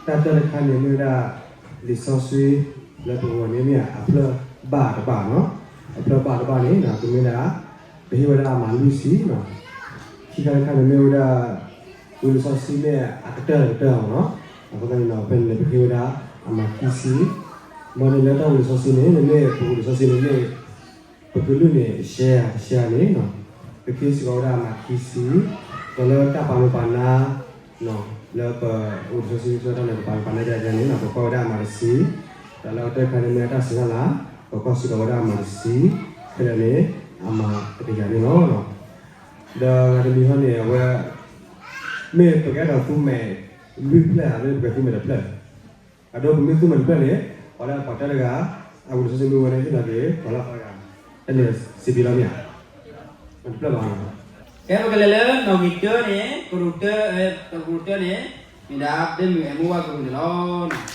တၢ်တၢတခါန့ၣ်မ့ၢ်ဝဲဒၣ် လံာ်စီဆှံလၢပဂီၢ်န့ၣ်မ့ၢ်အဖျၢၣ်ဘၣ်တဘၣ်နီၤ. အဖျၢၣ်ဘၣ်တဘၣ်န့ၣ် ကမ့ၢ်ဒၣ် ပဟ့ၣ်ဝဲဒၣ်အမၤလွံၢ်ဆံနီၤ. ခံခါတခါန့ၣ်မ့ၢ်ဝဲဒၣ် ဝံလံာ်စီဆှံမ့ၢ်အကတၢၢ်တကတၢၢ်မ့ၢ်နီၤ. အဃိသတးန့ၣ်နီၤ ဖဲန့ၣ်န့ၣ် ပဟ့ၣ်ဝဲဒၣ်အမၤခံဆံ. မ်န့ၣ်လၢတၢ်ဝံလံာ်စီဆှံန့ၣ် နမ့ၢ်ပဝံလံာ်စီဆှံန့ၣ်မ့ၢ် ပကလုၢ်န့ၣ် share share န့ၣ်နီၤ ပကဟ့ၣ်စ့ၢ်ကီးဝဲဒၣ်အမၤခံဆံ. ဒီးလၢတၢ်ပာ်မူပာ်နါ လၢပအိၣ်လံာ်စီဆှံတၢ်န့ၣ် ပပာ်မူပာ်နါဒ်န့ၣ်နီၤ ပကွၢ်ဝဲဒၣ်အမၤတဆံ. ဒီးလၢအကတၢၢ်တခါန့ၣ်မ့ၢ်တၢ်စံးတၢ်လၤ ပကွၢ်စ့ၢ်ကီးဝဲဒၣ်အမၤတဆံ. ခဲလၢာ်န့ၣ် အမၤတကယၤန့ၣ်လီၤ. ဒီးတမံၤဟီန့ၣ် အဝဲ မ့ၢ်ပကအဲၣ်ဒိးသူမဲာ်လွံၢ်ဖျၢၣ်ဧါ မ့ၢ်ပကသူမဲာ်တဖျၢၣ် အဒိပမ့ၢ်သူမဲာ်တဖျၢၣ်န့ၣ် ပှၤလၢပှၤတၢတဂၤ အဝံလံာ်စီဆှံမ့ၢ်ဝဲန့ၣ် ဟ့ၣ်လီၤက့ၤ ပှၤလၢပှၤတဂၤ တၢ်န့ၣ်စံးဘံလီၤမ့ၢ်ဧါ. မ့ၢ်တဖျၢၣ်ဘၣ်. ကဲပကလဲၤလၢနီၣ်ဂံၢ်တၢန့ၣ် ကရူၢ်တၢ ကရူၢ်တၢန့ၣ် မ့ၢ်ဒၣ်ဒ့မုၣ်အဲမိဝါကရူၢ်န့ၣ်လီၤ.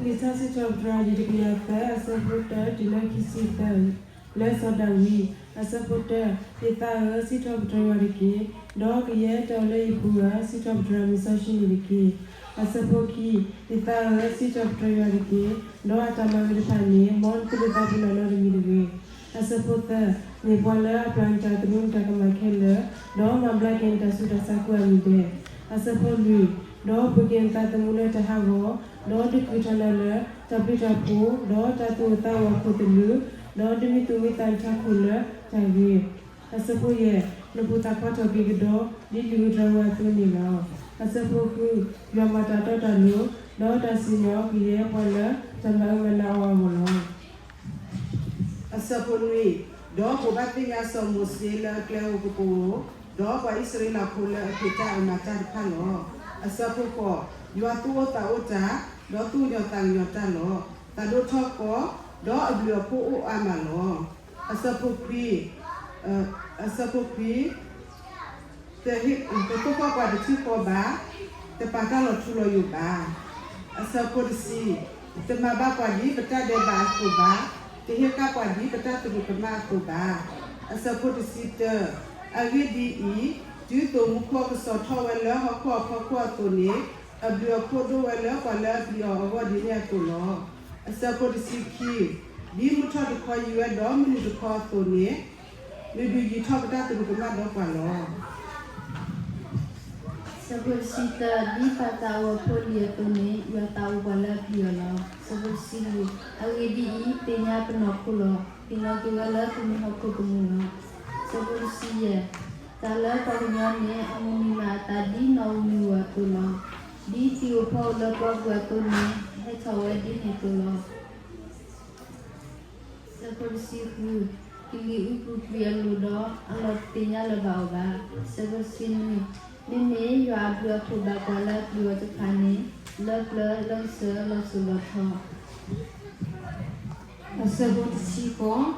လံာ်စံးထီၣ်ပတြၢၤ တကယၤသၢ အဆၢဖိတၢတုၤလၢခံဆံသၢ, လၢစီၤဒၤဝံး, အဆၢဖိတၢ, ယသးဧၢ, စံးထီၣ်ပတြၢၤယွၤတက့ၢ်, ဒီးကယဲၢ်တၢ်အိၣ်လၢယပူၤဧၢ, စံးထီၣ်ပတြၢၤမုၢ်စီဆှံန့ၣ်တက့ၢ်. အဆၢဖိခံ, ယသးဧၢ, စံးထီၣ်ပတြၢၤယွၤတက့ၢ်, ဒီးအတၢ်မၤဂ့ၤတဖၣ်န့ၣ် မ်နသူၣ်ကသးပ့ၤနီၣ်နီတမံၤတဂ့ၤ. အဆၢဖိသၢ, မ့ၢ်ပှၤလၢအပျၢ်နတၢ်သရူးနတၢ်ကမၣ်ခဲလၢာ်, ဒီးမၤဘျါက့ၤနတၢ်ဆူးတၢ်ဆါကိးအမံၤဒဲး. အဆၢဖိလွံၢ်, ဒီးပှ့ၤက့ၤနသးသမူလၢတၢ်ဟးဂီၤ, ဒီးဒုးကုၢ်ထီၣ်နၤလၢတၢ်ဘျုးတၢ်ဖှိၣ်, ဒီးတၢ်သူၣ်အိၣ်သးအိၣ်အခိၣ်သလုး, ဒီးဒုးမံသူၣ်မံသးနထးခိၣ်လၢတၢ်ဂ့ၤ. အဆၢဖိယဲၢ်, နဖိသၣ်ခွါထီၣ်က့ၤကဒီး ဒ်လံာ်ဧိၤတြၤဧိၤအသိးန့ၣ်လီၤ. အဆၢဖိဃု, ယွၤမၤတၢ်တီတၢ်လိၤ, ဒီးတၢ်စံၣ်ညီၣ်ကယဲၢ်ပှၤလၢတၢ်မၤအၢမၤနးအီၤအဂီၢ်လီၤ. အဆၢဖိနွံ, ဒီးဘိးဘၣ်သ့ၣ်ညါစီၤမိၤၡ့လၢအကျဲဧိၤကပူၤဧိၤ, ဒီးပှၤအံၣ်စရ့လးဖိလၢအဟ့ၣ်တၢ်အမၤတၢ်တဖၣ်လီၤ. အဆၢဖိဃိး, ယွၤသူၣ်အိၣ်သးအိၣ်တၢ်, ဒီးသူၣ်ကညီၤသးကညီၤတၢ်လီၤ. သးဒိၣ်ထီၣ်ကီ, ဒီးအဘျုးအဖှိၣ်အိၣ်အါမးလီၤ. အဆၢဖိခွံ, အဆၢဖိခွံ, တသိၣ်ဃီၣ်ပှၤတထံၣ်ဃီဘၣ်, တပာ်တၢ်လီၤထူလီၤယိာ်ဘၣ်. အဆၢဖိတဆံ, တမၤဘၣ်ပှၤဒ်ပတၢ်ဒဲးဘးအသိးဘၣ်, တဟ့ၣ်ကၣ်ပှၤဒ်ပတၢ်သရူးကမၣ်အသိးဘၣ်. အဆၢဖိတဆံတၢ, အဂ့ၢ်ဒ်အံၤ, တုၤသိးမူခိၣ်ကစီၤထီၣ်ဝဲလၢဟီၣ်ခိၣ်အဖီခိၣ်အသိးန့ၣ်, အဘျုးအဖှိၣ်ဒိၣ်ဝဲလၢပှၤလၢအပျံၤအီၤအဂီၢ်ဒ်န့ၣ်အသိးလီၤ. အဆၢဖိတဆံခံ, ဒ်မုၢ်ထီၣ်တခီယံၤဝဲဒီးမုၢ်နုာ်တခီအသိးန့ၣ်, နဒုးယံၤထီၣ်ပတၢ်သရူးကမၣ်ဒီးပှၤလီၤ. ဆၢဖိတဆံသၢ, ဒ်ပၢ်သးအိၣ်အဖိအလံၤအသိးန့ၣ်, ယွၤသးအိၣ်ပှၤလၢအပျံၤအီၤလီၤ. ဆၢဖိတဆံလွံၢ်, အဂ့ၢ်ဒ်အံၤ, သ့ၣ်ညါပနီၢ်ခိလီၤ. သ့ၣ်နီၣ်က့ၤဝဲလၢသုမ့ၢ်ဟီၣ်ခိၣ်ကမူၣ်လီၤ. ဆၢဖိတဆံယဲၢ်, တၢ်လၢပှၤကညီန့ၣ်, အမုၢ်နံၤမၤအသးဒ်နီၣ်ဧိၤမံၤဧိၤအသိးလီၤ. ဒ်သံးဧိၤဖီဧိၤလၢပှၢ်ပူၤအသိးန့ၣ်, ဟဲထီၣ်ဝဲဒ်န့ၣ်အသိးလီၤ. ဆၢဖိတဆံဃု, ကလံၤအုၣ်ပူၤကွံာ်အလိၤဒီး, အလီၢ်တသ့ၣ်ညါလၢၤဘၣ်အီၤဘၣ်. ဆၢဖိတဆံနွံ, မ့မ့ၢ်ယွၤအဘျုးအဖှိၣ်ဘၣ်ပှၤလၢအပျံၤအီၤတဖၣ်န့ၣ်, လၢပျၢၤလၢကစၢၤလီၤစိၤလီၤထီ. အဆၢဖိတဆံဃိး,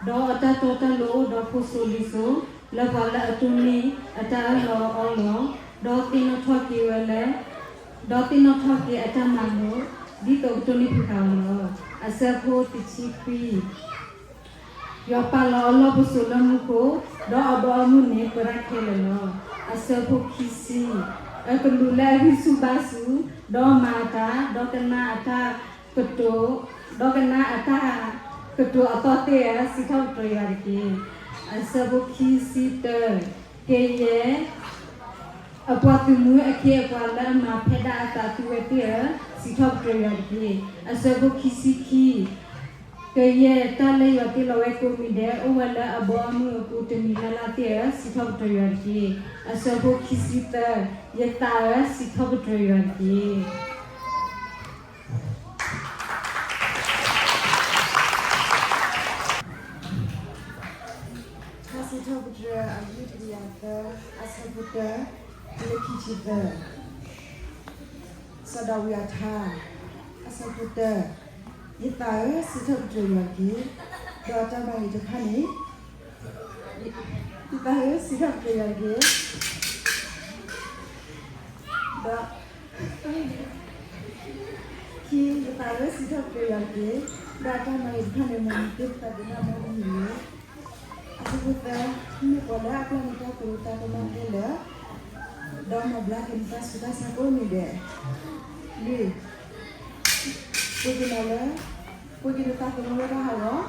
ဒီးအတၢ်တီတၢ်လိၤအိၣ်ဒီးဖိစိၤလံၤစိၤ, လၢပှၤလၢအတိၢ်နီၣ်အတၢ်အၢၣ်လီၤအီလီၤ, ဒီးသ့ၣ်နီၣ်ထီၣ်က့ၤဝဲလၢ ဒီးသ့ၣ်နီၣ်ထီၣ်က့ၤအတၢ်မၤလိာ်, ဒ်သိးကတိၢ်နီၣ်ဖုးဃာ်အီၤလီၤ. အဆၢဖိတဆံခွံ, ယွၤပာ်လီၤအလီၢ်ပစိာ်လၢမူခိၣ်, ဒီးအဘီအမုၢ်န့ၣ်ပၢတၢ်ခဲလၢာ်လီၤ. အဆၢဖိခံဆံ, အကလူးလၢအဂံၢ်ဆူၣ်ဘါဆူၣ်, ဒီးမၤအတၢ်, ဒီးကနၣ်အတၢ်ကတိၤ, ဒီးကနၣ်အတၢ်ကတိၤအသီၣ်သ့ၣ်ဧၢ, စံးထီၣ်ပတြၢၤယွၤတက့ၢ်. အဆၢဖိခံဆံတၢ, ကယဲၢ် အပှၤသုးမုၢ်အခ့အပှၤလၢအမၤဖဲဒၣ်အသးသူဝဲသ့ၣ်ဧၢ, စံးထီၣ်ပတြၢၤယွၤတက့ၢ်. အဆၢဖိခံဆံခံ, ကယဲၢ်တၢ်လၢယွၤတ့လီၤဝဲကိးမံၤဒဲး အိၣ်ဝဲလၢအဘီအမုၢ်အပူၤတမံၤလၢ်လၢ်သ့ၣ်ဧၢ, စံးထီၣ်ပတြၢၤယွၤတက့ၢ်. အဆၢဖိခံဆံသၢ, ယသးဧၢ, စံးထီၣ်ပတြၢၤယွၤတက့ၢ်. တၢ်စံးထီၣ်ပတြၢၤအယုၢ်တကယၤသၢ, အဆၢဖိတၢ, လၢခံဆံသၢ, စီၤဒၤဝံးအထါ, အဆၢဖိတၢ, ယသးဧၢ, စံးထီၣ်ပတြၢၤယွၤတက့ၢ်. ဒီးတၢ်မၤဂ့ၤတခါန့ၣ်, ယသးဧၢ, စံးထီၣ်ပတြၢၤယွၤတက့ၢ်. ဒီး ခံ, ယသးဧၢ, စံးထီၣ်ပတြၢၤယွၤတက့ၢ်. ဒီးတၢ်မၤဂ့ၤတဖၣ်န့ၣ် မ်နသုသးပ့ၤနီၣ်ဘၣ်ဒ်န့ၣ်လီၤ. အဆၢဖိသၢ, မ့ၢ်ပှၤလၢအပျၢ်နတၢ်သရူးတၢ်ကမၣ်ခဲလၢာ်, ဒီးမၤဘျါက့ၤနတၢ်ဆူးတၢ်ဆါကိးမံၤဒဲး, လွံၢ်, ပှ့ၤက့ၤနၤလၢ ပှ့ၤက့ၤနသးသမူလၢတၢ်ဟးဂီၤ,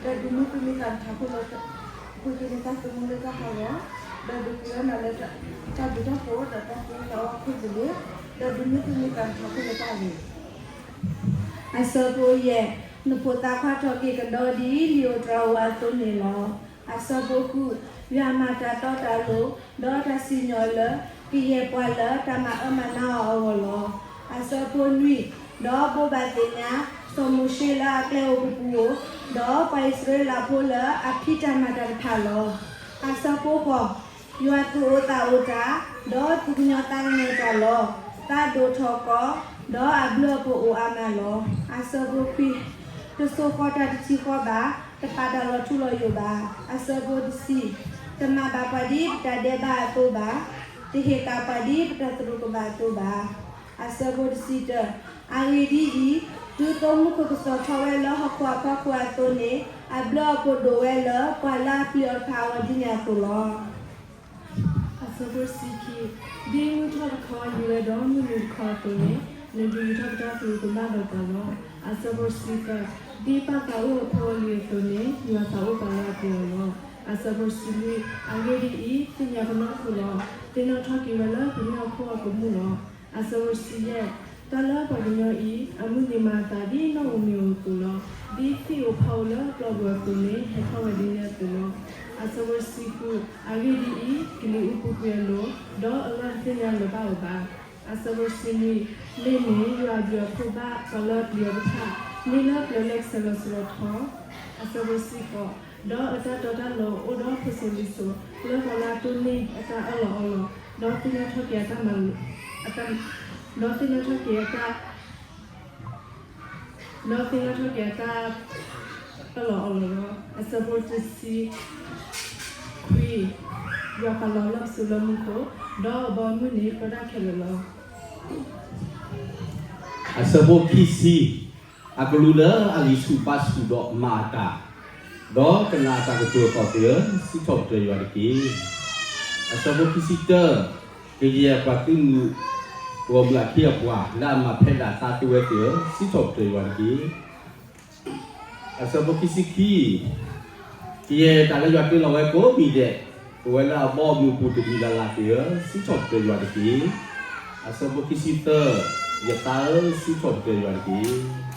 ဒီးဒုးမံသူၣ်မံသးနထးခိၣ်လၢ ပှ့ၤက့ၤနသးသမူလၢတၢ်ဟးဂီၤ, ဒီးဒုးကရၢနၤလၢ တၢ်ဘျုးတၢ်ဖှိၣ် ဒီးတၢ်သူၣ်အိၣ်သးအိၣ်အခိၣ်သလုး, ဒီးဒုးမံသူၣ်မံသးနထးခိၣ်လၢတၢ်ဂ့ၤ. အဆၢဖိယဲၢ်, နဖိသၣ်ခွါထီၣ်က့ၤကဒီးဒ်လံာ်ဧိၤတြၤဧိၤအသိးန့ၣ်လီၤ. အဆၢဖိဃု, ယွၤမၤတၢ်တီတၢ်လိၤ, ဒီးတၢ်စံၣ်ညီၣ်လၢ ကယဲၢ်ပှၤလၢတၢ်မၤအၢမၤနးအီၤအဂီၢ်လီၤ. အဆၢဖိနွံ, ဒီးဘိးဘၣ်သ့ၣ်ညါ စီၤမိၤၡ့လၢအကျဲဧိၤပပူၤဧိၤ, ဒီးပှၤအံၣ်စရ့လးဖိလၢအဖံးတၢ်မၤတၢ်တဖၣ်လီၤ. အဆၢဖိဃိး, ယွၤသူၣ်အိၣ်သးအိၣ်တၢ်, ဒီးသူၣ်ကညီၤသးကညီၤတၢ်လီၤ. သးဒိၣ်ထီၣ်ကီ, ဒီးအဘျုးအဖှိၣ်အိၣ်အါမးလီၤ. အဆၢဖိခွံ, တစိာ်ဃီၤတၢ်တထံဃီဘၣ်, တပာ်တၢ်လီၤထူလီၤယိာ်ဘၣ်. အဆၢဖိတဆံ, တမၤဘၣ်ပှၤဒ်ပတၢ်ဒဲးဘးအသိးဘၣ်, တဟ့ၣ်ကၣ်ပှၤဒ်ပတၢ်သရူးကမၣ်အသိးဘၣ်. အဆၢဖိတဆံတၢ, အဂ့ၢ်ဒ်အံၤ, တုၤသိမူခိၣ်ကစီၤထီဝဲလၢဟီၣ်ခိၣ်အဖီခိၣ်အသိးန့ၣ်, အဘျုးအဖှိၣ်ဒိၣ်ဝဲလၢပှၤလၢအပျံၤအီၤတဖၣ်အဂီၢ်ဒ်န့ၣ်အသိးလီၤ. အဆၢဖိတဆံခံ, ဒ်မုၢ်ထီၣ်တခီ ယံၤဝဲဒီးမုၢ်နုာ်တခီအသိးန့ၣ်, နဒုးယံၤထီၣ်ပတၢ်သရူးကမၣ်ဒီးပှၤလီၤ. အဆၢဖိတဆံသၢ, ဒ်ပၢ်သးအိၣ်အဖိအလံၤအသိးန့ၣ်, ယွၤသးအိၣ်ပှၤလၢအပျံၤအီၤလီၤ. အဆၢဖိတဆံလွံၢ်, အဂ့ၢ်ဒ်အံၤ, သ့ၣ်ညါပနီၢ်ခိလီၤ. သ့ၣ်နီၣ်ထီၣ်က့ၤဝဲလၢပမ့ၢ်ဟီၣ်ခိၣ်အကမူၣ်လီၤ. အဆၢဖိတဆံယဲၢ်, တၢ်လၢပှၤကညီအံၤ, အမုၢ်နံၤမၤအသးဒ်နီၣ်ဧိၤမ့ၣ်ဧိၤအသိးလီၤ. ဒ်သ့ၣ်ဧိၤဖီဧိၤလၢပျီပူၤအသိးန့ၣ်, ဟဲထီၣ်ဝဲဒ်န့ၣ်အသိးလီၤ. အဆၢဖိတဆံဃု, အဂ့ၢ်ဒ်အံၤ, ကလံၤအူပူၤကွံာ်အလိၤ, ဒီးအလီၢ်တသ့ၣ်ညါလၢၤဘၣ်အီၤဘၣ်. အဆၢဖိတဆံနွံ, မ့မ့ၢ်ယွၤအဘျုးအဖှိၣ်ဘၣ်ပှၤလၢအပျံၤအီၤတဖၣ်, မ့ၢ်လၢပျၢၤလၢကဆဲးလီၤစရီထီ, အဆၢဖိတဆံဃိး, ဒီးအတၢ်တီတၢ်လိၤအိၣ်ဒီးဖိစိၤလံၤစိၤ, လၢပှၤလၢအတိၢ်န့ၢ်အတၢ်အၢၣ်လီၤအီလီၤ, ဒီးသ့ၣ်နီၣ်ထီၣ်က့ၤအတၢ်မၤလိာ်, အတၢ်, ဒီးသ့ၣ်နီၣ်ထီၣ်က့ၤအတၢ် ဒီးသ့ၣ်နီၣ်ထီၣ်က့ၤအတၢ်အၢၣ်လီၤအီလီၤလီၤ. အဆၢဖိတဆံခွံ, ယွၤပာ်လီၤလၢပစိၤလၢမူခိၣ်, ဒီးအဘီအမုၢ်န့ၣ်ပၢတၢ်ခဲလၢာ်လီၤ. အဆၢဖိခံဆံ, အကလူးလၢအဂံၢ်ဆူၣ်ဘါဆူၣ်ဒီးမၤအတၢ်, ဒီးကနၣ်အတၢ်ကတိၤအသီၣ်သ့ၣ်ဧၢ, စံးထီၣ်ပတြၢၤယွၤတက့ၢ်. အဆၢဖိခံဆံတၢ, ကယဲၢ်ပှၤသုးမုၢ် ဂီၢ်မုၢ်အခ့အပှၤ လၢအမၤဖဲဒၣ်သးသ့ၣ်ဧၢ, စံးထီၣ်ပတြၢၤယွၤတက့ၢ်. အဆၢဖိခံဆံခံ, ကယဲၢ်တၢ်လၢယွၤတ့လီၤဝဲကိးမံၤဒဲး, ပဝဲလၢအဘီအမုၢ်အပူၤတမံၤလၢ်လၢ်သ့ၣ်ဧၢ, စံးထီၣ်ပတြၢၤယွၤတက့ၢ်. အဆၢဖိခံဆံသၢ, ယသးဧၢ, စံးထီၣ်ပတြၢၤယွၤတက့ၢ်.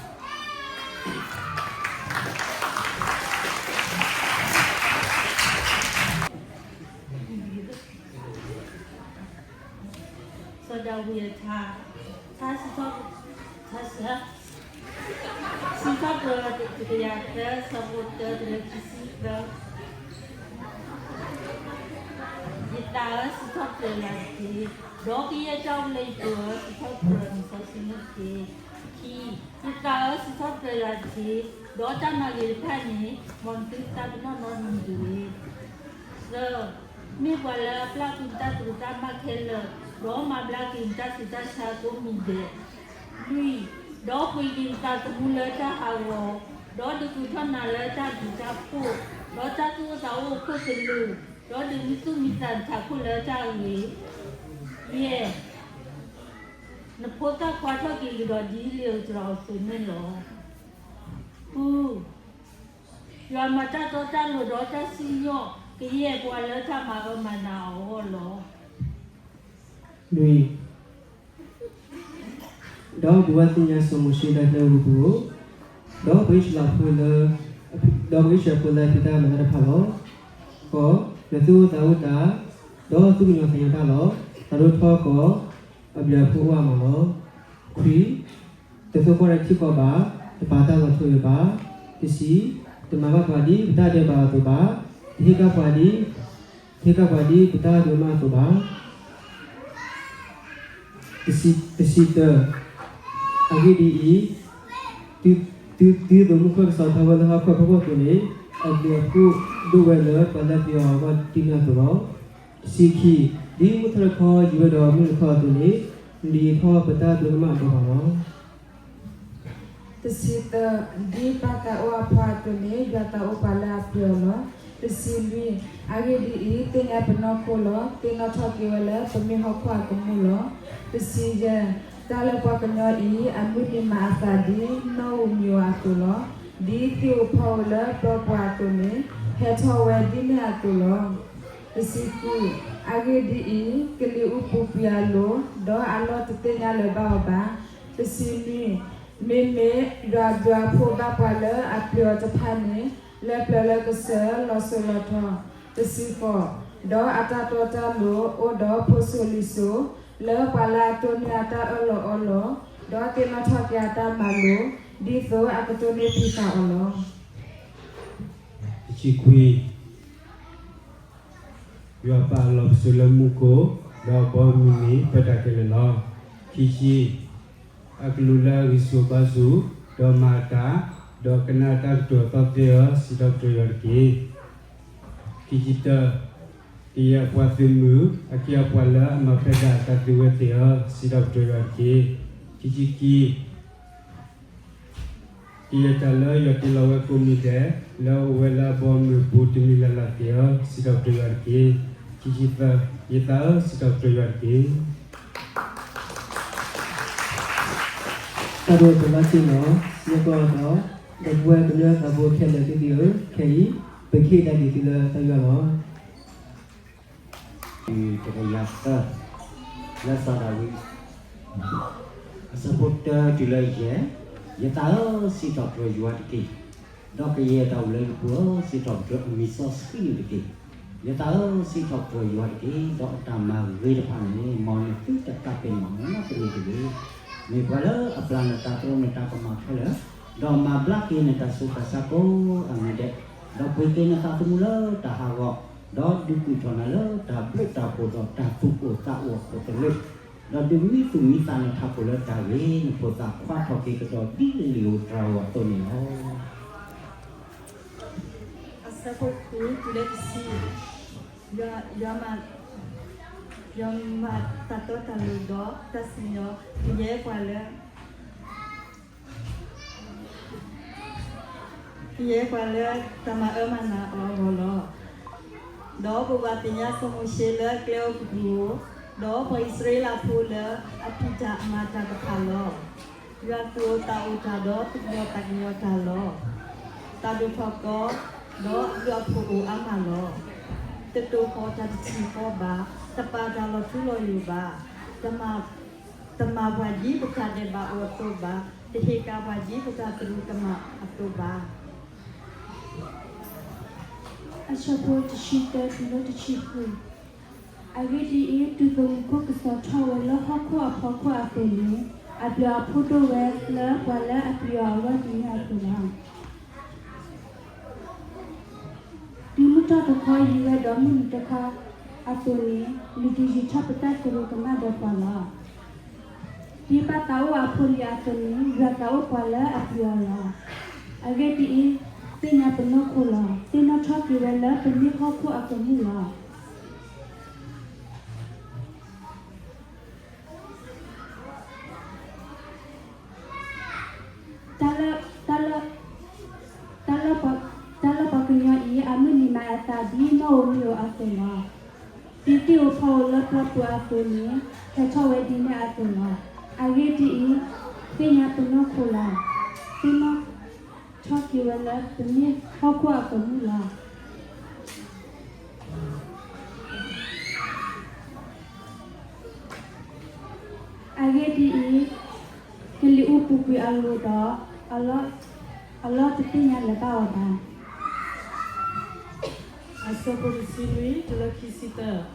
စီၤဒၤဝံးအထါ, ထါစံးထီၣ်, ထါစံး, စံးထီၣ်ပတြၢၤတကယၤသၢ, ဆၢဖိတၢတုၤလၢခံဆံသၢ. ယသးဧၢ, စံးထီၣ်ပတြၢၤယွၤတက့ၢ်. ဒီးကယဲၢ်တၢ်အိၣ်ဖျဲၣ်အံၤတဖၣ်ဧၢ, စံးထီၣ်ပတြၢၤနစီဆှံန့ၣ်တက့ၢ်. ခံ, ယသးဧၢ, စံးထီၣ်ပတြၢၤယွၤတက့ၢ်. ဒီးတၢ်မၤဂ့ၤတဖၣ်န့ၣ်, မ်နသုသးပ့ၤနီၣ်နီတမံၤတဂ့ၤ. သၢ, မ့ၢ်ပှၤလၢအပျၢ်ကွံာ်နတၢ်သရူးတၢ်ကမၣ်ခဲလၢာ်, ဒီးမၤဘျါက့ၤနတၢ်ဆူးတၢ်ဆါကိးမံၤဒဲး. လွံၢ်, ဒီးပှ့ၤက့ၤနသးသမူလၢတၢ်ဟးဂီၤ, ဒီးဒုးကထီၣ်နၤလၢတၢ်ဘျုးတၢ်ဖှိၣ်, ဒီးတၢ်သူၣ်အိၣ်သးအိၣ်အခိၣ်သလုး, ဒီးဒုးမံသူၣ်မံသးနထးခိၣ်လၢတၢ်ဂ့ၤ. ယဲၢ်, နဖိသၣ်ခွါထီၣ်က့ၤကဒီးဒ်လံာ်ဧိၤတြၤဧိၤအသိးန့ၣ်လီၤ. ဃု, ယွၤမၤတၢ်တီတၢ်လိၤဒီးတၢ်စံၣ်ညီၣ် ကယဲၢ်ပှၤလၢတၢ်မၤအၢမၤနးအီၤအဂီၢ်လီၤ. လွံၢ်, ဒီးဘိးဘၣ်သ့ၣ်ညါစီၤမိၤၡ့လၢကျဲဧိၤပူၤဧိၤ, ဒီးပှၤအံၣ်စရ့လးဖိလၢ, ဒီးပှၤအံၣ်စရ့လးဖိလၢအဖံးတၢ်မၤတၢ်တဖၣ်လီၤ. ဃိး, ယွၤသူၣ်အိၣ်သးအိၣ်တၢ်, ဒီးသူၣ်ကညီၤသးကညီၤတၢ်လီၤ. သးဒိၣ်ထီၣ်ကီး, အဘျုးအဖှိၣ်အိၣ်အါမးလီၤ. ခွံ, တစိာ်ဃီၤတၢ်တထံဃီဘၣ်, တပာ်တၢ်လီၤထူလီၤယိာ်ဘၣ်. တဆံ, တမၤဘၣ်ပှၤဒ်ပတၢ်ဒဲးဘးအသိးဘၣ်, တဟ့ၣ်ကၣ်ပှၤဒ်, တဟ့ၣ်ကၣ်ပှၤဒ်ပတၢ်ဒိးမးအသိးဘၣ်. တဆံ, တဆံတၢ, အဂ့ၢ်ဒ်အံၤ, တုၤ, တုၤ, တုၤသိမူခိၣ်ကစီၤထီဝဲလၢဟီၣ်ခိၣ်အဖီခိၣ်အသိးန့ၣ်, အဘျုးအဖှိၣ်ဒိၣ်ဝဲလၢပှၤလၢပျံၤအီၤအဂီၢ်ဒ်န့ၣ်အသိးလီၤ. တဆံခံ, ဒ်မုၢ်ထီၣ်တခီယံၤဝဲဒီးမုၢ်နုာ်တခီအသိးန့ၣ်, နဒုးယံၤထီၣ်ပတၢ်ဒိးကမၣ်ဒီးပှၤလီၤ. တဆံသၢ, ဒ်ပၢ်သးအိၣ်အဖီအသိးန့ၣ် ယွၤသးအိၣ်ပှၤလၢအပျံၤအီၤလီၤ. တဆံလွံၢ်, အဂ့ၢ်ဒ်အံၤ, သ့ၣ်ညါပနီၢ်ခိလီၤ. သ့ၣ်နီၣ်ထီၣ်က့ၤဝဲလၢပမ့ၢ်ဟီၣ်ခိၣ်အကမူၣ်လီၤ. တဆံယဲၢ်, တၢ်လၢပှၤကညီအံၤ အမုၢ်နံၤမၤအသးဒ်နီၣ်ဧိၤမံၤဧိၤအသိးလီၤ. ဒ်သ့ၣ်ဧိၤဖီဧိၤလၢပျီပူၤအသိးန့ၣ် ဟဲထီၣ်ဝဲဒ်န့ၣ်အသိးလီၤ. တဆံဃု, အဂ့ၢ်ဒ်အံၤ, ကလံၤအူပူၤကွံာ်အလိၤ, ဒီးအလီၢ်တသ့ၣ်ညါလၢၤဘၣ်အီၤဘၣ်. တဆံနွံ, မ့မ့ၢ်ယွၤအဘျုးအဖှိၣ်ဘၣ်ပှၤလၢအပျံၤအီၤတဖၣ်န့ၣ် လၢပျၢၤလၢကစၢၤ လီၤစိၤလီၤထီ. တဆံဃိး, ဒီးအတၢ်တီတၢ်လိၤ အိၣ်ဒီးဖိစိၤလံၤစိၤ လၢပှၤလၢအတိၢ်န့ၢ်အတၢ်အၢၣ်လီၤအီလီၤ, ဒီးသ့ၣ်နီၣ်ထီၣ်က့ၤအတၢ်မၤလိာ် ဒ်သိးအကတိၢ်န့ၢ်ဖံးဃာ်အီၤလီၤ. တဆံခွံ, ယွၤပာ်အလီၢ်ပစိာ်လၢမူခိၣ်, ဒီးအဘီအမုၢ်န့ၣ် ပၢတၢ်ခဲလၢာ်လီၤ. ခံဆံ, အကလူးလၢအဂံၢ်ဆူၣ်ဘါဆူၣ်, ဒီးမၤအတၢ်, ဒီးကနၣ်အတၢ်ကတိၤအသီသ့ၣ်ဧၢ, စံးထီၣ်ပတြၢၤယွၤတက့ၢ်. ခံဆံတၢ, ကယဲၢ်အပှၤသုးမုၢ်, အခ့အပှၤလၢအမၤဖဲဒၣ်အသးသုဝဲသ့ၣ်ဧၢ, စံးထီၣ်ပတြၢၤယွၤတက့ၢ်. ခံဆံခံ, ကယဲၢ်တၢ်လၢယွၤတ့လီၤဝဲကိးမံၤဒဲး, လၢအအိၣ်ဝဲလၢအဘီအမုၢ်အပူၤတမံၤလၢ်လၢ်သ့ၣ်ဧၢ, စံးထီၣ်ပတြၢၤယွၤတက့ၢ်. ခံဆံသၢ, ယသးဧၢ, စံးထီၣ်ပတြၢၤယွၤတက့ၢ်. တၢ်ဒိၣ်တမါစ့ၢ်နီၤ, ယဲၢ်ကီၢ်ဒီး ဒီပုၢ်ဝဲၢ်ကညီသးဘိခဲလၢာ်သ့ၣ်သုဧၢ, ခဲအံၤ ပကဟ့ၣ်တၢ်ဂ့ၤသုလၢတၢ်ယွၤလီၤ. တကယၤသၢ, လၢစီၤဒၤဝံး, အဆၢဖိတၢတုၤလၢယဲၢ်, ယသးဧၢ, စံးထီၣ်ပတြၢၤယွၤတက့ၢ်. ဒီးကယဲၢ်တၢ်အိၣ်လၢယပူၤဧၢ, စံးထီၣ်ပတြၢၤအမံၤစီဆှံန့ၣ်တက့ၢ်. ယသးဧၢ, စံးထီၣ်ပတြၢၤယွၤတက့ၢ်. ဒီးအတၢ်မၤဂ့ၤတဖၣ်န့ၣ် မ်နသုတကးပဲာ်နီၣ်နီတမံၤတဂ့ၤ. မ့ၢ်ပှၤလၢအပျၢ်နတၢ်သရူးနတၢ်ကမၣ်ခဲလၢာ်, ဒီးမၤဘျါက့ၤနတၢ်ဆူးတၢ်ဆါကိးအနံၤဒဲး, ဒီးပှ့ၤက့ၤနသးသမူလၢတၢ်ဟးဂီၤ, ဒီးဒုးကုၢ်ထီၣ်နၤလၢတၢ်ဘျုးတၢ်ဖှိၣ်ဒီး တၢ်သူၣ်အိၣ်သးအိၣ်အခိၣ်သလုး, ဒီးဒုးမံသူၣ်မံသးနထးခိၣ်လၢတၢ်ဂ့ၤ, နဖိသၣ်ခွါထီၣ်က့ၤကဒီးဒ်လံာ်ဧိၤတြၤဧိၤအသိးန့ၣ်လီၤ. အဆၢဖိဃုတုၤလၢတဆံ, ယွၤ, ယွၤမၤ, ယွၤမၤတၢ်တီတၢ်လိၤဒီးတၢ်စံၣ်ညီၣ်, ကယဲၢ်ပှၤလၢ ကယဲၢ်ပှၤလၢတၢ်မၤအၢမၤနးအီၤအဂီၢ်လီၤ. ဒီးပဘၣ်သ့ၣ်ညါစီၤမိၤၡ့လၢအကျဲအိၣ်ကပူၤဧိၤ, ဒီးပှၤအံၣ်စရ့လးဖိလၢအဖံးတၢ်မၤတၢ်တဖၣ်လီၤ. ယွၤသူၣ်အိၣ်သးအိၣ်တၢ်ဒီးသူၣ်ကညီၤသးကညီၤတၢ်လီၤ. တၢ်ဒိၣ်ထီၣ်ကီ, ဒီးအဘျုးအဖှိၣ်အိၣ်အါမးလီၤ. တတိာ်ဃီၤတၢ်တထံၣ်ဃီဘၣ်, တပာ်တၢ်လီၤထူလီၤယိာ်ဘၣ်, တမၤ တမၤပှၤဒ်ပတၢ်ဒဲးဘးအိၣ်အသိးဘၣ်, တဟ့ၣ်ကၤပှၤဒ်ပတၢ်သရူးကမၣ်အသိးဘၣ်. အဆၢဖိတဆံတၢတုၤလၢတဆံဃု, အဂ့ၢ်ဒ်အံၤ, တုၤသိးမူခိၣ်ကစီၤထီၣ်ဝဲလၢဟီၣ်ခိၣ်အဖီခိၣ်အသိးန့ၣ်, အဘျုးအဖှိၣ်ဒိၣ်ဝဲလၢပှၤလၢအပျံၤအီၤအဂီၢ်ဒ်န့ၣ်အသိးလီၤ. တုၤမုၢ်ထီၣ်တခီယံၤဝဲဒီးမုၢ်နုာ်တခီအသိးန့ၣ်, လုၢ်ဒုးယံၤထီၣ်ပတၢ်သရူးကမၣ်ဒီးပှၤလီၤ. ဒ်ပၢ်သးအိၣ်အဖိလံၤအသိးန့ၣ်, ယွၤသးအိၣ်ပှၤလၢအပျံၤအီၤလီၤ. အဂ့ၢ်ဒ်အံၤ, သ့ၣ်ညါပနီၢ်ခိလီၤ. သ့ၣ်နီၣ်ထီၣ်က့ၤဝဲလၢပမ့ၢ်ဟီၣ်ခိၣ်အကမူၣ်လီၤ. တၢ်လၢ, တၢ်လၢ, တၢ်လၢပှၤ, တၢ်လၢပှၤကညီအံၤ အမုၢ်နံၤမၤအသးဒ်နီၣ်ဧိၤမံၤဧိၤအသိးလီၤ. ဒ်သ့ၣ်ဧိၤဖီဧိၤလၢပျီပူၤအသိးန့ၣ်, ဟဲထီၣ်ဝဲဒ်န့ၣ်အသိးလီၤ. အဂ့ၢ်ဒ်အံၤ, သ့ၣ်ညါပနီၢ်ခိလီၤ. သ့ၣ်နီၣ်ထီၣ်က့ၤဝဲလၢပမ့ၢ်ဟီၣ်ခိၣ်အကမူၣ်လီၤ. အဂ့ၢ်ဒ်အံၤ, ကလံၤအူပူၤကွံာ်အလိၤဒီး, အလီၢ်, အလီၢ်တသ့ၣ်ညါလၢၤဘၣ်အီၤဘၣ်. အဆၢဖိတဆံလွံၢ်တုၤလၢခံဆံသၢ,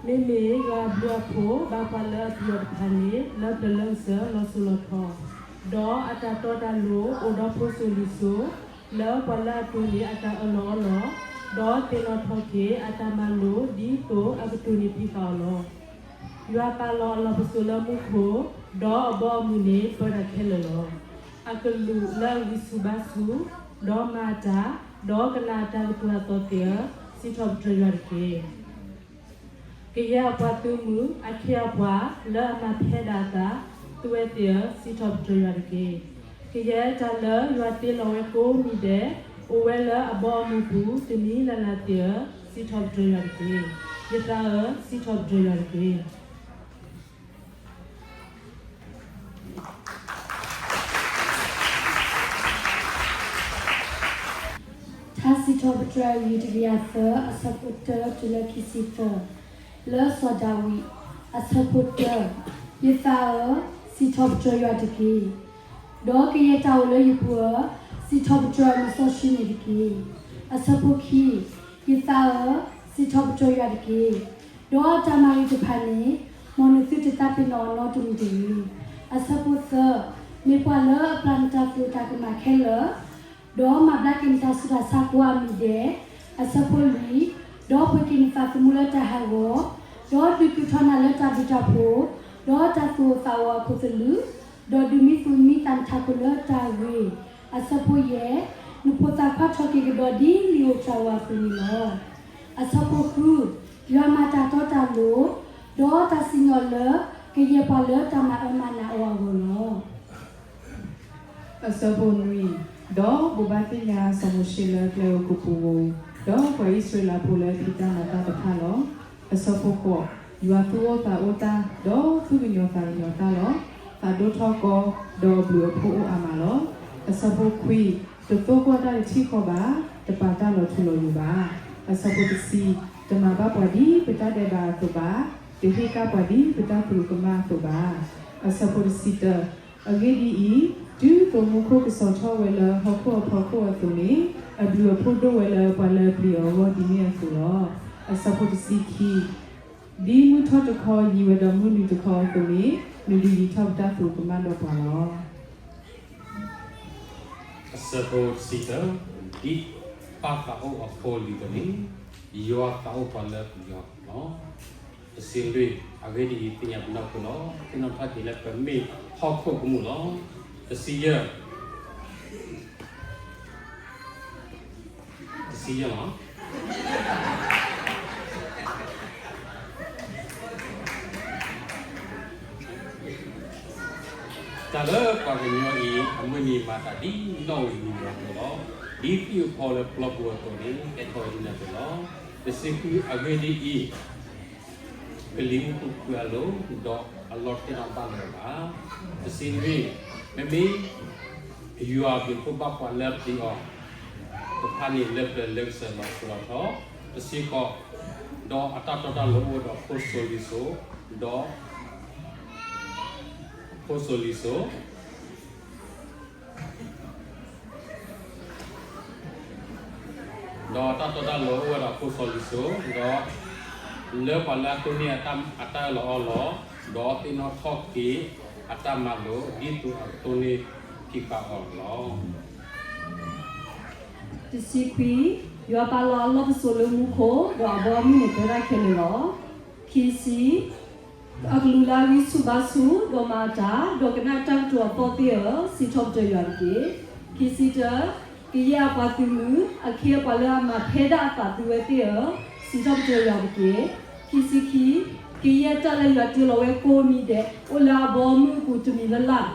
မ့မ့ၢ်ယွၤအဘျုးအဖှိၣ်ဘၣ်ပှၤလၢအပျံၤအီၤတဖၣ်န့ၣ် လၢပျၢၤလၢကစၢၤလီၤစိၤလီၤထီ, ဒီးအတၢ်တီတၢ်လိၤအိၣ်ဒီးဖိစိၤလံၤစိၤ, လၢပှၤလၢအတိၢ်န့ၢ်အတၢ်အၢၣ်လီၤအီလီၤ, ဒီးသ့ၣ်နီၣ်ထီၣ်က့ၤအတၢ်မၤလိာ်ဒ်သိးအကတိၢ်န့ၢ်ဖံးဃာ်အီၤလီၤ. ယွၤပာ်လီၤအလီၢ်ပစိာ်လၢမူခိၣ်, ဒီးအဘီအမုၢ်န့ၣ်ပၢတၢ်ခဲလၢာ်လီၤ. အကလူးလၢအဂံၢ်ဆူၣ်ဘါဆူၣ်, ဒီးမၤအတၢ်, ဒီးကနၣ်အတၢ်ကတိၤအသီသ့ၣ်ဧၢ, စံးထီၣ်ပတြၢၤယွၤတက့ၢ်. ကယဲၢ်အပှၤသုးမုၢ်, အခ့အပှၤလၢအမၤဖဲဒၣ်အသးသုဝဲသ့ၣ်ဧၢ, စံးထီၣ်ပတြၢၤယွၤတက့ၢ်. ကယဲၢ်တၢ်လၢယွၤတ့လီၤဝဲကိးမံၤဒဲး, အိၣ်ဝဲလၢအဘီအမုၢ်ပူၤ တမံၤလၢ်လၢ်သ့ၣ်ဧၢ, စံးထီၣ်ပတြၢၤယွၤတက့ၢ်. ယသးဧၢ, စံးထီၣ်ပတြၢၤယွၤတက့ၢ်. ထါစံးထီၣ်ပတြၢၤ ယူၢ်တကယၤသၢ အဆၢဖိတၢတုၤလၢခံဆံသၢ, လၢစီၤဒၤဝံး, အဆၢဖိတၢ, ယသးဧၢ, စံးထီၣ်ပတြၢၤယွၤတက့ၢ်. ဒီးကယဲၢ်တၢ်အိၣ်လၢယပူၤဧၢ, စံးထီၣ်ပတြၢၤအမံၤစီဆှံန့ၣ်တက့ၢ်. အဆၢဖိခံ, ယသးဧၢ, စံးထီၣ်ပတြၢၤယွၤတက့ၢ်. ဒီးအတၢ်မၤဂ့ၤတဖၣ်န့ၣ်, မ်နသုတသးပ့ၤနီၣ်အီၤနီတမံၤတဂ့ၤ. အဆၢဖိသၢ, မ့ၢ်ပှၤလၢအပျၢ်နတၢ်သရူးတၢ်ကမၣ်ခဲလၢာ်, ဒီးမၤဘျါက့ၤနတၢ်ဆူးတၢ်ဆါကိးအမံၤဒဲး, အဆၢဖိလွံၢ်, ဒီးပှ့ၤက့ၤနသးသမူလၢတၢ်ဟးဂီၤ, ဒီးဒုးဃုထီၣ်နၤလၢတၢ်ဘျုးတၢ်ဖှိၣ်, ဒီးတၢ်သူၣ်အိၣ်သးအိၣ်အခိၣ်သလုး, ဒီးဒုးမံသူၣ်မံသးနထးခိၣ်လၢတၢ်ဂ့ၤ, အဆၢဖိယဲၢ်, နဖိသၣ်ခွါထီၣ်က့ၤကဒီးဒ်လံာ်ဧိၤတြၤဧိၤအသိးန့ၣ်လီၤ. အဆၢဖိဃု, ယွၤမၤတၢ်တီတၢ်လိၤ, ဒီးတၢ်စံၣ်ညီၣ်လၢ ကယဲၢ်ပှၤလၢတၢ်မၤအၢမၤနးအီၤအဂီၢ်လီၤ. အဆၢဖိနွံ, ဒီးဘိးဘၣ်သ့ၣ်ညါစီၤမိၤၡ့လၢကျဲဧိၤကပူၤဧိၤ, ဒီးပှၤအံၣ်စရ့လးဖိလၢဖံးတၢ်မၤတၢ်တဖၣ်လီၤ. အဆၢဖိဃိး, ယွၤသူၣ်အိၣ်သးအိၣ်တၢ်, ဒီးသူၣ်ကညီၤသးကညီၤတၢ်လီၤ. သးဒိၣ်ထီၣ်ကီ, ဒီးအဘျုးအဖှိၣ်အိၣ်အါမးလီၤ. အဆၢဖိခွံ, တသိၣ်ကီၢ်တၢ်တထံၣ်ဃီဘၣ်, တပာ်တၢ်လီၤထူလီၤယိာ်ဘၣ်. အဆၢဖိတဆံ, တမၤဘၣ်ပှၤဒ်ပတၢ်ဒဲးဘးအသိးဘၣ်, တဟ့ၣ်ကၣ်ပှၤဒ်ပတၢ်သရူးကမၣ်အသိးဘၣ်. အဆၢဖိတဆံတၢ, အဂ့ၢ်ဒ်အံၤ, တုၤသိးမူခိၣ်ကစီၤထီၣ်ဝဲလၢဟီၣ်ခိၣ်အဖီခိၣ်အသိးန့ၣ်, အဘျုးအဖှိၣ်ဒိၣ်ဝဲလၢပှၤလၢအပျံၤအီၤအဂီၢ်ဒ်န့ၣ်အသိးလီၤ. အဆၢဖိတဆံခံ, ဒ်မုၢ်ထီၣ်တခီယံၤဝဲဒီးမုၢ်နုာ်တခီအသိးန့ၣ်, နဒုးယံၤထီၣ်ပတၢ်သရူးကမၣ်ဒီးပှၤလီၤ. အဆၢဖိတဆံတၢ, ဒ်ပၢ်သးအိၣ်အဖိအလံၤအသိးန့ၣ်, ယွၤသးအိၣ်ပှၤလၢအပျံၤအီၤလီၤ. တဆံလွံၢ်, အဂ့ၢ်ဒ်အံၤ, သ့ၣ်ညါပနီၢ်ခိလီၤ. သ့ၣ်နီၣ်ထီၣ်က့ၤလၢပမ့ၢ်ဟီၣ်ခိၣ်ကမူၣ်လီၤ. တဆံယဲၢ်, တဆံယဲၢ်လီၤ. တၢ်လၢပှၤကညီအံၤ အမုၢ်နံၤမၤတၢ်ဒ်နီၣ်ဧိၤနံၤဧိၤအသိးလီၤ. ဒ်သ့ၣ်အူဖီလၢပျီပူၤအသိးန့ၣ် ဟဲထီၣ်ဝဲဒ်န့ၣ်အသိးလီၤ. တဆံဃု, အဂ့ၢ်ဒ်အံၤ, ကလံၤမုၢ်ပူၤကွံာ်အလိၤ, ဒီးအလီၢ်တကဲထီၣ်ဘၣ်လၢၤဘၣ်. တဆံနွံ, မ့မ့ၢ် ယွၤအဘျုးအဖှိၣ်ဘၣ်ပှၤလၢအပျံၤအီၤတဖၣ်န့ၣ် လၢပျၢၤလၢကစၢၢ်လီၤစိၤလီၤထီ. တဆံဃိး, ဒီးအတၢ်တီတၢ်လိၤအိၣ်ဒီးဖိစိၤလံၤစိၤ, ဒီး ဖိစိၤလံၤစိၤ ဒီးတၢ်တီတၢ်လိၤအိၣ်ဝဲဒီးဖိစီၤလံၤစိၤ, ဒီးလၢပှၤလၢအတိၢ်န့ၢ်အတၢ်, အတၢ်အၢၣ်လီၤအီလီၤ, ဒီးသ့ၣ်နီၣ်ထီၣ်က့ၤအတၢ်မၤလိာ် ဒ်သိးအကတိၢ်န့ၢ်ဖံးဃာ်အီၤလီၤ. တဆံခွံ, ယွၤပာ်လီၤအလီၢ်ပစိာ်လၢမူခိၣ်, ဒီးအဘီအမုၢ်န့ၣ်ပၢတၢ်ခဲလၢာ်လီၤ. ခံဆံ, အကလူးလၢအဂံၢ်ဆူၣ်ဘါဆူၣ်, ဒီးမၤအတၢ်, ဒီးကနၣ်တၢ်ကတိၤအသီသ့ၣ်ဧၢ, စံးထီၣ်ပတြၢၤယွၤတက့ၢ်. ခံဆံတၢ, ကယဲၢ်အပှၤသုးမုၢ်, အခ့အပှၤလၢအမၤဖဲဒၣ်အသးသုဝဲသ့ၣ်ဧၢ, စံးထီၣ်ပတြၢၤယွၤတက့ၢ်. ခံဆံခံ, ကယဲၢ်တၢ်လၢယွၤတ့လီၤဝဲကိးမံၤဒဲး, အိၣ်လၢအဘီအမုၢ်အပူၤတမံၤလၢ်လၢ်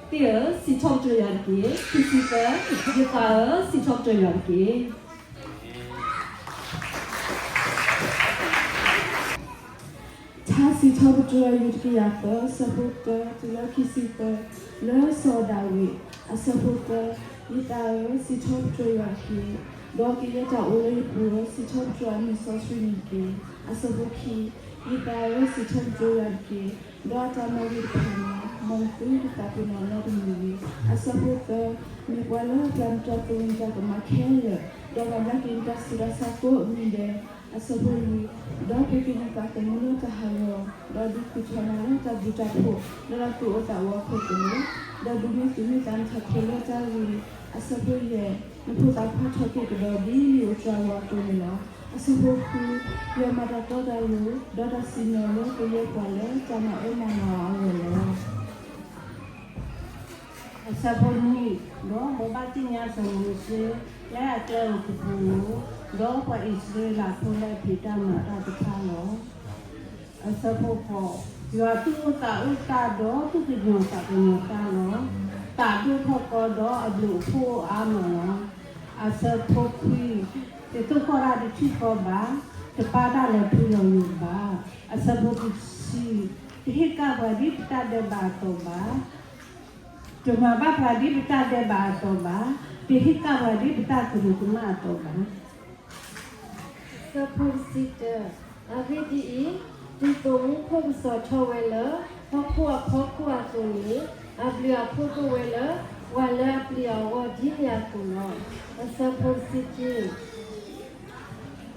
သ့ၣ်ဧၢ, စံးထီၣ်ပတြၢၤယွၤတက့ၢ်. ခံဆံသၢ, ယသးဧၢ, စံးထီၣ်ပတြၢၤယွၤတက့ၢ်. ထါစံးထီၣ်ပတြၢၤ ယူၢ်တကယၤသၢ ဆၢဖိတၢ တုၤလၢခံဆံသၢ, လၢစီၤဒၤဝံး, အဆၢဖိတၢ, ယသးဧၢ, စံးထီၣ်ပတြၢၤယွၤတက့ၢ်. ဒီးကယဲၢ်တၢ်အိၣ်လၢယပူၤဧၢ, စံးထီၣ်ပတြၢၤအမံၤစီဆှံန့ၣ်တက့ၢ်. အဆၢဖိခံ, ယသးဧၢ, စံးထီၣ်ပတြၢၤယွၤတက့ၢ်. ဒီးအတၢ်မၤဂ့ၤတဖၣ်န့ၣ်, မ်သုတသးပ့ၤနီၣ်နီတမံၤတဂ့ၤ. အဆၢဖိသၢ, မ့ၢ်ပှၤလၢအပျၢ်နတၢ်သရူးနတၢ်ကမၣ်ခဲလၢာ်, ဒီးမၤဘျါက့ၤနတၢ်ဆူးတၢ်ဆါကိးမံၤဒဲး, အဆၢဖိလွံၢ်, ဒီးပှ့ၤက့ၤနသးသမူလၢတၢ်ဟးဂီၤ, ဒီးဒုးဃုထၢနၤလၢတၢ်ဘျုးတၢ်ဖှိၣ်, လၢတၢ်သူၣ်အိၣ်သးအိၣ်အခိၣ်သလုး, ဒီးဒုးမံသူၣ်မံသးနထးခိၣ်လၢတၢ်ဂ့ၤ, အဆၢဖိယဲၢ်, နဖိသၣ်ခွါထီၣ်က့ၤကဒီးဒ်လံာ်ဧိၤတြၤဧိၤအသိးန့ၣ်လီၤ. အဆၢဖိဃု, ယွၤမၤတၢ်တီတၢ်လိၤ, ဒီးတၢ်စံၣ်ညီၣ်လၢကယဲၢ်ပှၤလၢတၢ်မၤအၢမၤနးအီၤအဂီၢ်လီၤ. အဆၢဖိနွံ, ဒီးဘိးဘၣ်သ့ၣ်ညါစီၤမိၤၡ့ လၢအကျဲဧိၤကပူၤဧိၤ, ဒီးပှၤအံၣ်စရ့လးဖိလၢအဖံးတၢ်မၤတၢ်တဖၣ်လီၤ. အဆၢဖိဃိး, ယွၤသူၣ်အိၣ်သးအိၣ်တၢ်ဒီးသူၣ်ကညီၤသးကညီၤတၢ်လီၤ. တၢ်ဒိၣ်ထီၣ်ကီဒီးအဘျုးအဖှိၣ်အိၣ်အါမးလီၤ. အဆၢဖိခွံ, တသိၣ်ဃီၣ်တၢ်တထံၣ်ဃီဘၣ်, တပၢ်တၢ်လၢထူလီၤယိာ်ဘၣ်. အဆၢဖိတဆံ, တဟ့ၣ်ကၣ်ပှၤဒ်ပတၢ်ဒဲးဘးအသိးဘၣ်, တမၤဘၣ်ပှၤဒ်ပတၢ်ဒဲးဘးအသိးဘၣ်, တဟ့ၣ်ကၣ်ပှၤဒ်ပတၢ်သရူးကမၣ်အသိးဘၣ်. အဆၢဖိတဆံတၢ, အဂ့ၢ်ဒ်အံၤ, တုၤသိးမူခိၣ်ကစီၤထီၣ်ဝဲလၢ ဟီၣ်ခိၣ်အဖီခိၣ်အသိးန့ၣ်, အဘျုးအဖှိၣ်ဒိၣ်ဝဲလၢ ပှၤလၢအပျံၤအီၤအဂီၢ်ဒ်န့ၣ်အသိးလီၤ. အဆၢဖိတဆံခံ,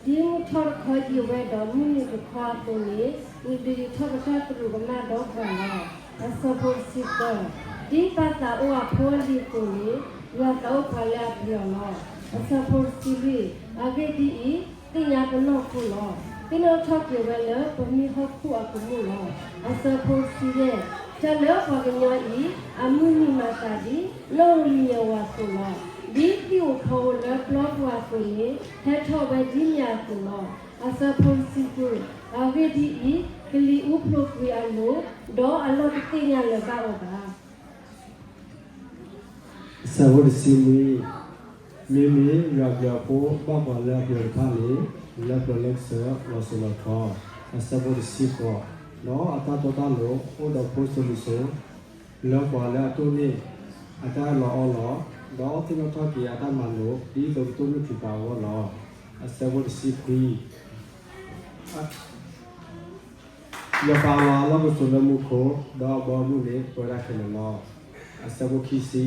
ဒ်မုၢ်ထီၣ်တခီယံာ်ဝဲဒီးမုၢ်နုာ်တခီအသိးန့ၣ်, နဒုးယံၤထီၣ်ပတၢ်သရူးကမၣ်ဒီးပှၤလီၤ. အဆၢဖိတဆံသၢ, ဒ်ပၢ်သးအိၣ်အဖိအလံၤအသိးန့ၣ်, ယွၤသးအိၣ်ပှၤလၢအပျံၤအီၤလီၤ. အဆၢဖိတဆံလွံၢ်, အဂ့ၢ်ဒ်အံၤ, သ့ၣ်ညါပနီၢ်ခိလီၤ. သ့ၣ်နီၣ်ထီၣ်က့ၤဝဲလၢပမ့ၢ်ဟီၣ်ခိၣ်အကမူၣ်လီၤ. အဆၢဖိတဆံယဲၢ်, တၢ်လၢပှၤကညီအံၤ အမုၢ်နံၤမၤသးဒ် နီၣ်ဧိၤမံၤဧိၤအသိးလီၤ. ဒ်သ့ၣ်ဧိၤဖီဧိၤလၢပျီပူၤအသိးန့ၣ် ဟဲထီၣ်ဝဲဒ်န့ၣ်အသိးလီၤ. အဆၢဖိတဆံဃု, အဂ့ၢ်ဒ်အံၤ, ကလံၤအူဖျိးကွံာ်အလိၤ, ဒီးအလီၢ်တသ့ၣ်ညါလၢၤဘၣ်အီၤဘၣ်. အဆၢဖိတဆံနွံ, မ့မ့ၢ်ယွၤဘျုးအဖှိၣ်ဘၣ်ပှၤလၢအပျံၤအီၤတဖၣ်န့ၣ်, လၢပျၢၤလၢကစၢၤလီၤစိၤလီၤထီ. အဆၢဖိတဆံဃိး, ဒီးအတၢ်တီတၢ်လိၤအိၣ်ဒီးဖိစိၤလံၤစိၤ, လၢပှၤလၢအတိၢ်န့ၢ်အတၢ်အၢၣ်လီၤအီလီၤ, ဒီးသ့ၣ်နီၣ်ထီၣ်က့ၤအတၢ်မၤလိာ် ဒ်သိးကတိၢ်နီၣ်က့ၤပှၤအဂီၢ်လီၤ. အဆၢဖိတဆံခွံ, ယွၤပာ်လီၤအလီၢ်ပစိာ်လၢမူခိၣ်, ဒီးအဘီအမုၢ်န့ၣ်ပၢတၢ်ခဲလၢာ်လီၤ. အဆၢဖိခံဆံ,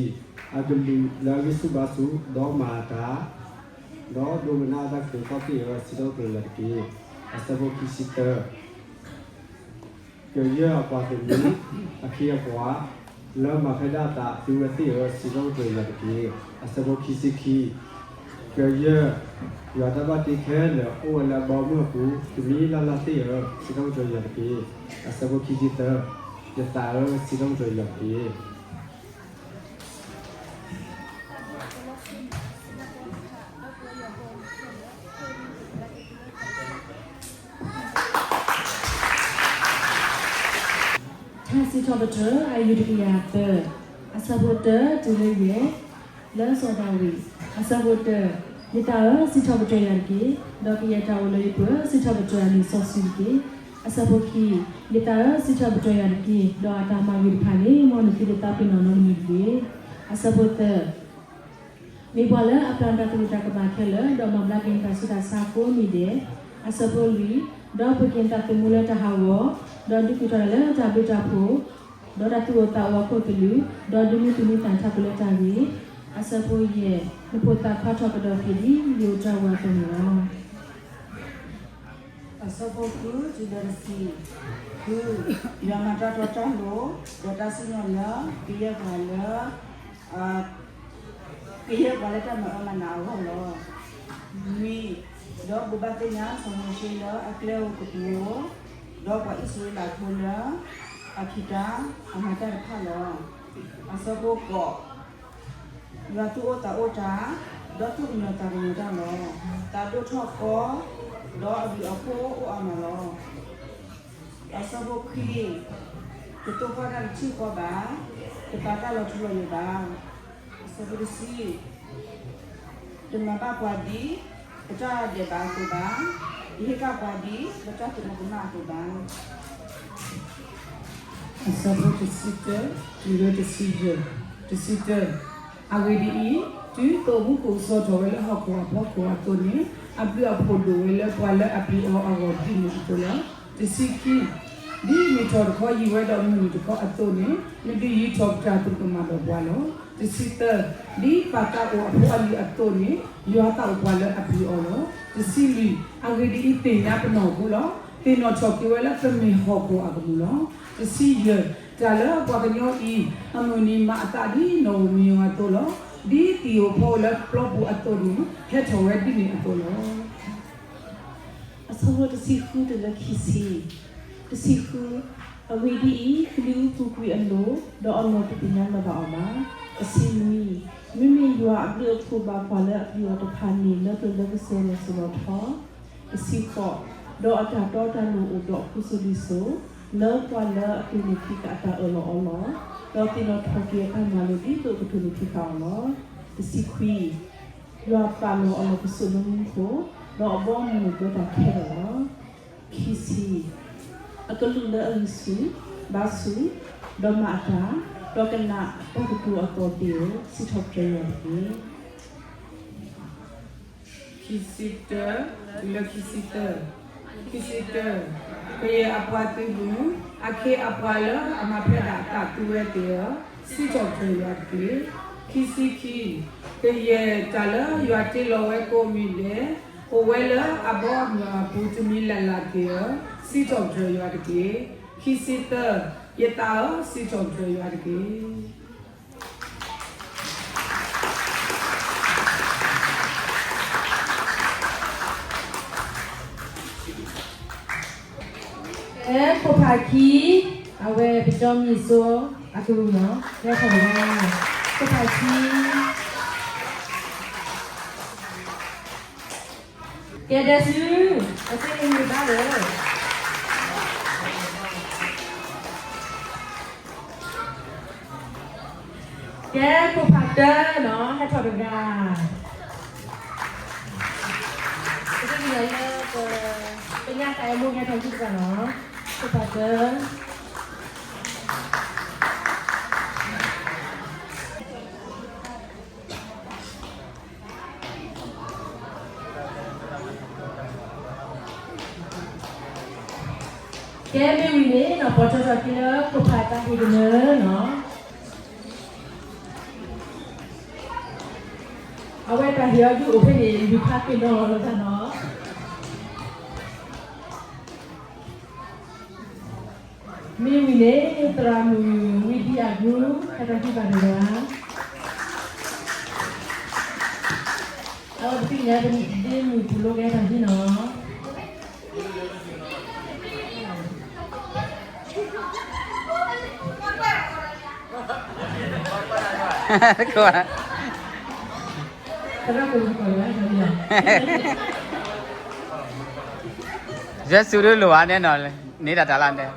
အကလူးလၢအဂံၢ်ဆူၣ်ဘါဆူၣ်, ဒီးမၤအတၢ်, ဒီးဒိကနၣ်တၢ်ကတိၤသီၣ်သ့ၣ်ဧၢ, စံးထီၣ်ပတြၢၤယွၤတက့ၢ်. အဆၢဖိခံဆံတၢ, ကယဲၢ်အပှၤသနူ, အခ့အပှၤ, လၢမၤဖဲဒၣ်အသးသုဝဲသ့ၣ်ဧၢ, စံးထီၣ်ပတြၢၤယွၤတက့ၢ်. အဆၢဖိခံဆံခံ, ကယဲၢ်ယွၤတၢ်ဘၣ်တ့ခဲလၢာ်အိၣ်ဝဲလၢအဘီအမုၢ်အပူၤ, တမံၤလၢ်လၢ်သ့ၣ်ဧၢ, စံးထီၣ်ပတြၢၤယွၤတက့ၢ်. အဆၢဖိခံဆံသၢ, ယသးဧၢ, စံးထီၣ်ပတြၢၤယွၤတက့ၢ်. ထါစံးထီၣ်ပတြၢၤ အယူၢ်တကယၤသၢ, အဆၢဖိတၢတုၤလၢယဲၢ်, လၢစီၤဒၤဝံး. အဆၢဖိတၢ, ယသးဧၢ, စံးထီၣ်ပတြၢၤယွၤတက့ၢ်, ဒီးကယဲၢ်တၢ်အိၣ်လၢယပူၤဧၢ, စံးထီၣ်ပတြၢၤအမံၤစီဆှံတက့ၢ်. အဆၢဖိခံ, ယသးဧၢ, စံးထီၣ်ပတြၢၤယွၤတက့ၢ်, ဒီးအတၢ်မၤဂ့ၤတဖၣ်န့ၣ် မ်နသုတသးပ့ၤနီၣ်နီတမံၤတဂ့ၤ. အဆၢဖိသၢ, မ့ၢ်ပှၤလၢအပျၢ်တၢ်သရူးတၢ်ကမၣ်ခဲလၢာ်, ဒီးမၤဘျါက့ၤနတၢ်ဆူးတၢ်ဆါကိးမံၤဒဲး. အဆၢဖိလွံၢ်, ဒီးပက့ၤနသးသမူလၢတၢ်ဟးဂီၤ, ဒီးဒုးက့ၤထီၣ်တၢ်လၢတၢ်ဘျုးတၢ်ဖှိၣ်, ဒီးတၢ်သူၣ်အိၣ်သးအိၣ်အခိၣ်သလုး, ဒီးဒုးမံသူၣ်မံသးနထးခိၣ်လၢတၢ်ဂ့ၤ. အဆၢဖိယဲၢ်, နဖိသၣ်ခွါထီၣ်ကဒီးက့ၤဒ်ယိၤတၢ်ဝၤအသိးန့ၣ်လီၤ. အဆၢဖိဃုတုၤလၢတဆံ, ဃု, ယွၤမၤတၢ်တီတၢ်လိၤ, ဒီးတၢ်စံၣ်ညီၣ်လၢ ကယဲၢ်ပှၤလၢ ကယဲၢ်ပှၤလၢတၢ်မၤအၢမၤနးအဂီၢ်လီၤ. နွံ, ဒီးဘိးဘၣ်သ့ၣ်ညါစီၤမိၤၡ့လၢအကျဲဧိၤကပူၤဧိၤ, ဒီးပှၤအံၣ်စရ့လးဖိလၢ အခံတၢ်အမၤတၢ်တဖၣ်လီၤ. အဆၢဖိဃိး, ယွၤသူၣ်အိၣ်သးအိၣ်တၢ်, ဒီးသူၣ်ကညီၤသးကညီၤတၢ်လီၤ. သးဒိၣ်ထီၣ်ကီ, ဒီးအဘျုးအဖှိၣ်အိၣ်အါမးလီၤ. အဆၢဖိခွံ, တသိၣ်ဃီၣ်တၢ်တထံၣ်ဃီဘၣ်, တပာ်တၢ်လီၤထူလီၤယိာ်ဘၣ်. အဆၢဖိတဆံ, တမၤဘၣ်ပှၤဒ် ပတၢ်ဒဲးဘးအသိးဘၣ်, တဟ့ၣ်ကၣ်ပှၤဒ် ပတၢ်သရူးကမၣ်အသိးဘၣ်. အဆၢဖိတဆံတၢ, တုၤလၢတဆံယဲၢ်, တဆံတၢ, အဂ့ၢ်ဒ်အံၤ, တုၤသိးမူခိၣ်ကစီၤထီၣ်ဝဲလၢဟီၣ်ခိၣ်အဖီခိၣ်အသိးန့ၣ်, အဘျုးအဖှိၣ်ဒိၣ်ဝဲလၢပှၤလၢအပျံၤအီၤအဂီၢ်ဒ်န့ၣ်အသိးလီၤ. တဆံခံ, ဒ်မုၢ်ထီၣ်တခီယံာ်ဝဲဒီးမုၢ်နုာ်တခီအသိးန့ၣ်, နဒုးယံၤထီၣ်ပတၢ်သရူးကမၣ်ဒီးပှၤလီၤ. တဆံသၢ, ဒ်ပၢ်သးအိၣ်အဖိအလံၤအသိးန့ၣ်, ယွၤသးအိၣ်ပှၤလၢအပျံၤအီၤလီၤ. တဆံလွံၢ်, အဂ့ၢ်ဒ်အံၤ, သ့ၣ်ညါပနီၢ်ခိလီၤ. သ့ၣ်နီၣ်ထီၣ်က့ၤဝဲလၢပမ့ၢ်ဟီၣ်ခိၣ်အကမူၣ်လီၤ. တဆံယဲၢ်, တၢ်လၢပှၤကညီအံၤ, အမုၢ်နံၤမၤအသးဒ်နီၣ်ဧိၤမံၤဧိၤအသိးလီၤ. ဒ်သ့ၣ်ဧိၤဖီဧိၤလၢပျီပူၤအသိးန့ၣ်, ဟဲထီၣ်ဝဲဒ်န့ၣ်အသိးလီၤ. အဆၢဖိတဆံဃုတုၤလၢခံဆံ, တဆံဃု, အဂ့ၢ်ဒ်အံၤ, ကလံၤအူပူၤကွံာ်အလိၤ, ဒီးအလီၢ်တသ့ၣ်ညါလၢၤဘၣ်အီၤဘၣ်. တဆံနွံ, မ့မ့ၢ်ယွၤအဘျုးအဖှိၣ်ဘၣ်ပှၤလၢအပျံၤအီၤတဖၣ်န့ၣ်, လၢပျၢၤလၢကစၢၤလီၤစိၤလီၤထီ. တဆံဃိး, ဒီးအတၢ်တီတၢ်လိၤအိၣ်ဒီးအဖိစိၤလံၤစိၤ, လၢပှၤလၢအတိၢ်န့ၢ်ခ့ခါအတၢ်အၢၣ်လီၤအီလီၤ. ဒီးသ့ၣ်နီၣ်ထီၣ်က့ၤအတၢ်မၤလိာ်ဒ်သိးအကတိၤလိာ်က့ၤဃာ်အီၤလီၤ. တဆံခွံ, ယွၤပာ်လီၤအလီၢ်ပစိာ်လၢမူခိၣ်, ဒီးအဘီအမုၢ်အိၣ်ဒီးတၢ်ခဲလၢာ်လီၤ. ခံဆံ, အကလူးလၢအဂံၢ်ဆူၣ်, ဘါဆူၣ်, ဒီးမၤအတၢ်, ဒီးကနၣ်တၢ်ကတိၤအသီၣ်သ့ၣ်ဧၢ, စံးထီၣ်ပတြၢၤယွၤတက့ၢ်. ခံဆံတၢ, လၢခံဆံတၢ, ခံဆံတၢ, ကယဲၢ်အပှၤသုးမုၢ်, အခ့အပှၤလၢအမၤဖဲဒၣ်အသးသူဝဲသ့ၣ်ဧၢ, စံးထီၣ်ပတြၢၤယွၤတက့ၢ်. ခံဆံခံ, ကယဲၢ်တၢ်လၢယွၤတ့လီၤဝဲကိးမံၤဒဲး, အိၣ်ဝဲလၢအဘီအမုၢ်အပူၤတမံၤလၢ်လၢ်သ့ၣ်ဧၢ, စံးထီၣ်ပတြၢၤယွၤတက့ၢ်. ခံဆံသၢ, ယသးဧၢ, စံးထီၣ်ပတြၢၤယွၤတက့ၢ်. ကဲ ခိၣ်ဖးခံ, အဝဲ ပကၠီမံၤစိ အကရူၢ်နီၤ, ကဲ ခိၣ်ဖး, ခိၣ်ဖးခံ. ကဲ ဒဲစု, အစ့န့ၣ်မ့ၢ်ဘၣ်လၢ ကဲ ခိၣ်ဖးတၢနီၤ, ဟဲထီၣ်တဂၤ. ပကညီလၢ ပညၣ်တၢ်အဲၣ်မိၢ်ဟဲထီၣ်ဆူတဂၤနီၤ, ခိၣ်ဖးတၢ. ကဲ မ့ၢ်ဝံၤန့ၣ်နီၤ, ပိာ်ထီၣ်ထီၣ်က့ၤလၢခိၣ်ဖးတၢ်ဟ့ၣ်ကနၢနီၤ. အဝဲတၢ်ဟ့ၣ်အီၤဒုးအိၣ်ဖဲန့ၣ် လူၤခါက့ၤနီၤလီၤတၢ်နီၤ. မ့ၢ်ဝံၤန့ၣ် သရၣ်မုၣ်ဝံဒံအကရူၢ် ဟဲထီၣ်ဟံၣ်ဘၣ်တဂၤ, အဝဲပသ့ၣ်ညါဒ်မုၢ်ပူၤလိကဟဲထီၣ်ဟံၣ်နီၤ. ယဲၢ်ဆူဒုလိၤဧါန့ၣ်နီၤ, န့ၢ်တၢ်တၢ်လၢ်န့ၣ်.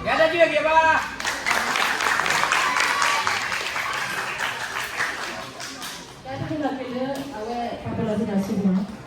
ယတၢ်က့ၤဘၣ်, ယတၢ်က့ၤလီၤက့ၤလၢ အဝဲပာ်ပလီၢ်သ့ၣ်တဖၣ်ဆူၣ်မး.